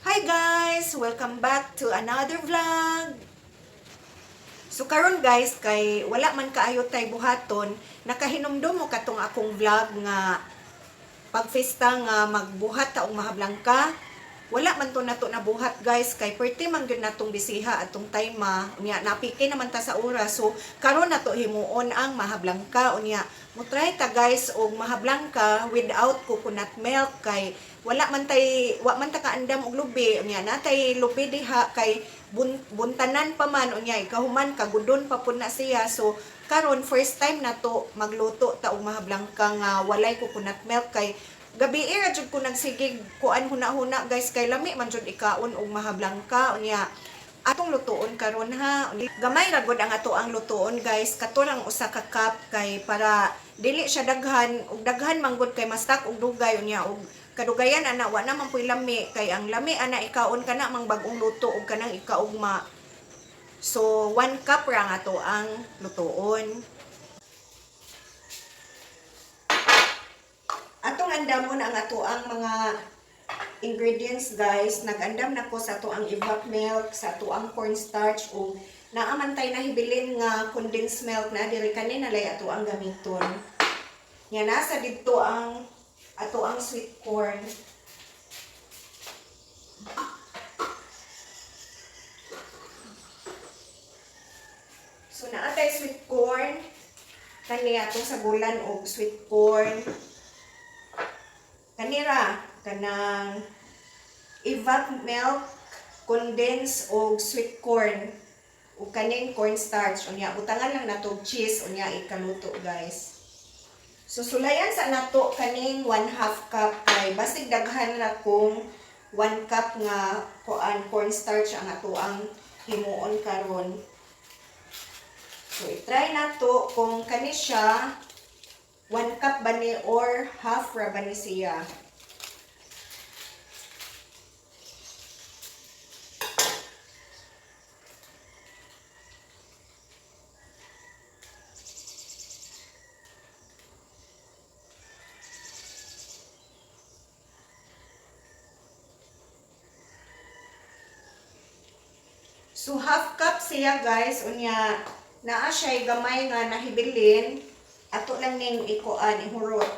Hi guys! Welcome back to another vlog! So karon guys, kay wala man kaayo tay buhaton, nakahinumdum mo katong akong vlog nga pagfesta nga magbuhat ta og mahablangka. Wala man to nato nabuhat, guys, kay perti man gyud natong bisiha atong time ma. Unya napiki naman ta sa oras. So karon nato himuon ang mahablangka. Unya mo try ta, guys, og mahablangka without coconut milk kay wala man tay wa man ta kaandam og lubi. Unya natay lubi diha kay buntanan pa man, unya ikahuman kagudon pa pud na siya. So karon first time nato magluto ta og mahablangka nga walay coconut milk kay gabi ra jud ko nagsigig kuan, huna-huna, guys, kay lami man jud ikaon og mahablangka. Unya atong lutuon karon ha. Gamay ra gud ang ato ang lutuon, guys, kato lang usa ka cup kay para dili siya daghan, og daghan man gud kay mastak og dugay, unya og kadugayan ana wa na man puy lami, kay ang lami ana ikaon kana mang bag-ong luto og kanang ikaugma. So 1 cup ra ang ato ang lutuon. Atong andamon ang ato ang mga ingredients, guys. Nagandam na ko sa ato ang evap milk, sa ato ang cornstarch, ug naamantay na hibilin nga condensed milk na diri, kani na lay ato ang gamiton. Nya nasa didto ang ato ang sweet corn. So naa tay sweet corn, kani atong sagulan og sweet corn. Kanira kanang evap milk, condensed og sweet corn ug kaning cornstarch. Unya butangan lang nato og cheese, unya ikaluto, guys. So sulayan sa nato kaning 1/2 cup kay basig daghan ra kung 1 cup nga kuan, cornstarch ang ato ang himuon karon. So i-try nato kung kani siya 1 cup ba ni or half ra ba ni siya. So half cup siya, guys, unya naa siya gamay nga nahibilin, ato lang ning ikuan, ihurot.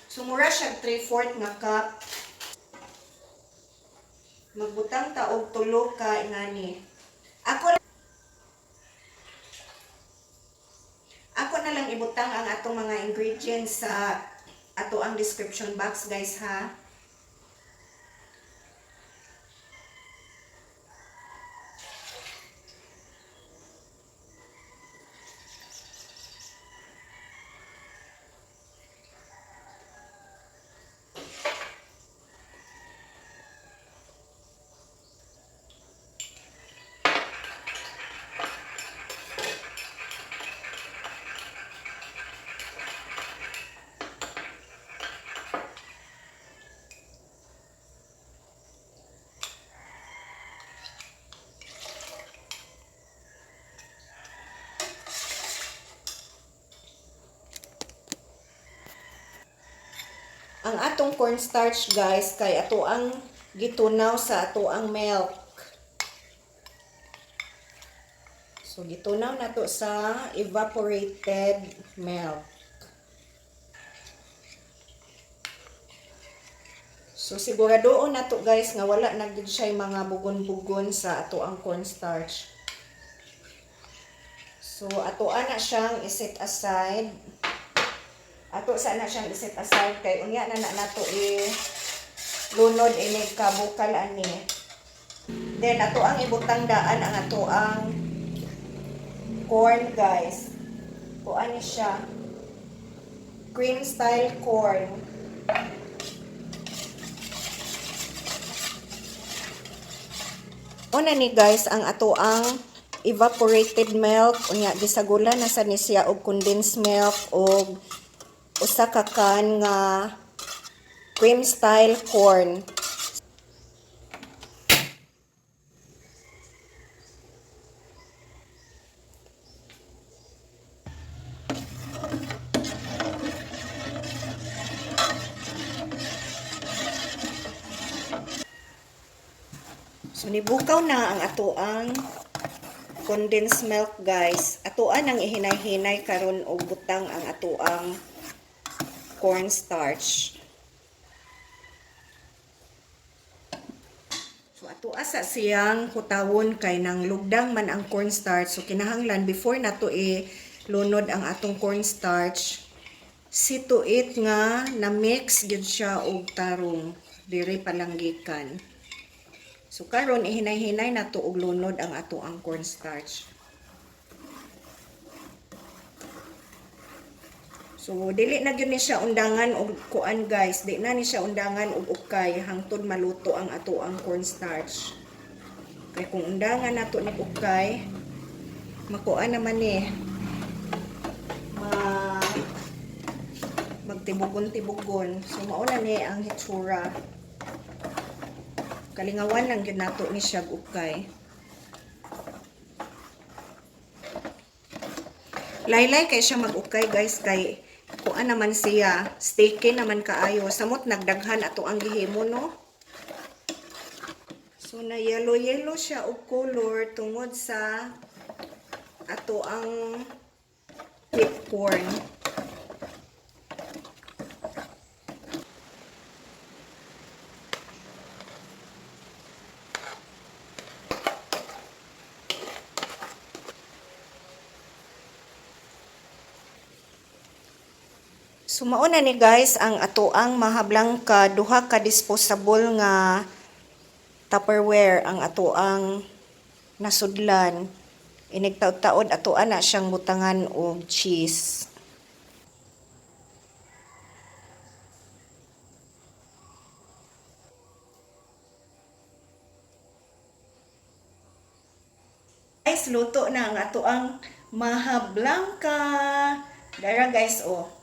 So mura siya 3/4 nga cup. Magbutang ta og tulo ka ingani. Ako na lang ibutang ang atong mga ingredients sa ato ang description box, guys, ha. Ang atong cornstarch, guys, kay ato ang gitunaw sa ato ang milk. So gitunaw nato sa evaporated milk. So siguradoon nato, guys, nga wala na gid siya mga bugon-bugon sa ato ang cornstarch. So ato ana siyang iset aside. Ato sa na siyang iset aside kay unya na na nato i lunod inig kabukal ani. Then ato ang ibutang daan ang ato ang corn, guys. Kuan ni siya. Cream style corn. Una ni, guys, ang ato ang evaporated milk, unya gisagulan na sa ni siya og condensed milk og usa ka can nga cream style corn. So nibukaw na ang atoang condensed milk, guys. Atoa nang ihinay-hinay karon og butang ang atoang cornstarch. So atoa sa siyang hutawon kay nang lugdang man ang cornstarch. So kinahanglan before nato i-lunod ang atong cornstarch, see to it nga na mix gyud siya og tarong diri palanggikan. So karon ihinay-hinay nato og lunod ang ato ang cornstarch. So dili na gyud ni siya undangan og kuan, guys, di na ni siya undangan og ukay hangtod maluto ang ato ang cornstarch. Kay kung undangan nato ni ukay, makuan naman ni ma magtibugon-tibugon. So mao na ni ang hitsura. Kalingawan lang gyud nato ni siya ukay. Laylay kay siya mag-ukay, guys, kay kuan naman siya, sticky naman kaayo. Samot nagdaghan ato ang gihimo, no. So na yellow yellow siya og color tungod sa ato ang whipped corn. So mao na ni, guys, ang atoang maha blanca, duha ka disposable nga Tupperware ang atoang nasudlan. Inig taod-taod atoa na siyang butangan og cheese. Guys, luto na ang atoang maha blanca. Dara, guys, oh.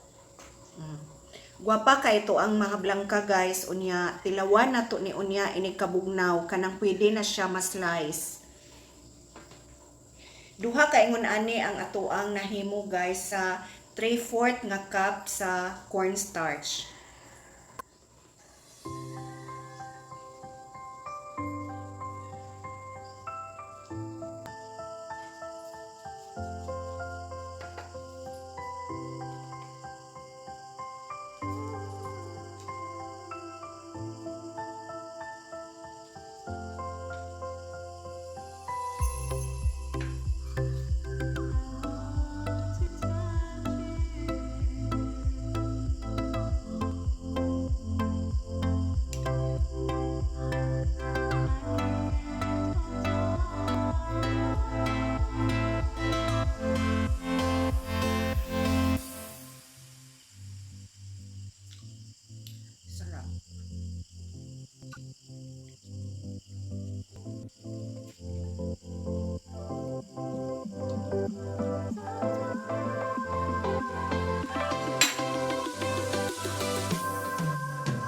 Gwapa kay ito ang maha blanca, guys, unya tilawan na to ni unya inig kabugnaw kanang pwede na siya ma-slice. Duha ka ingon ani ang atoang nahimo, guys, sa 3/4 nga cup sa cornstarch.